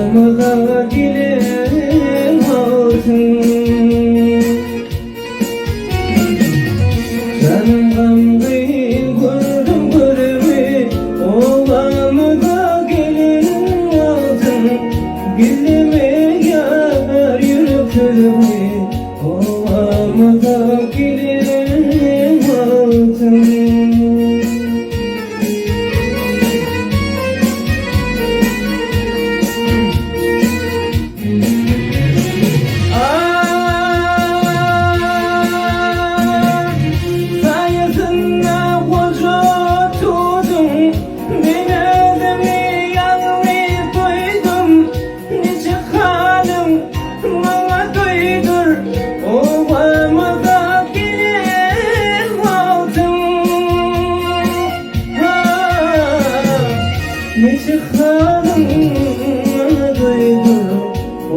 Obamyza gelen wagtyň. Janym gamgyn gördüm görümi, Obamyza gelen wagtyň. Gizleme ýar ýürek sözümi, Obamyza gelen wagtyň. Ah, saýasynda goja tuduň, Men özümi ýalňyz duýdum. Niçik halyň maňa duýdur, Obamyza gelen wagtyň. Ah, niçik halyň maňa duýdur,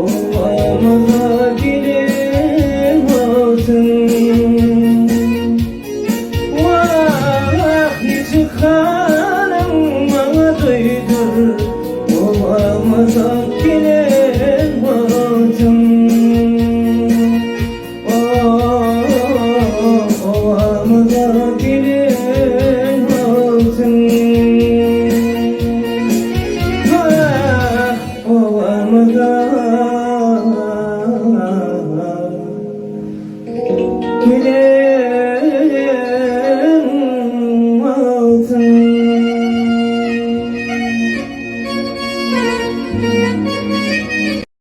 Obamyza gelen wagtyň. Wah, niçik halyň maňa duýdur, Obamyza gelen wagtyň. Obamyza gelen wagtyň. Wah, obamyza.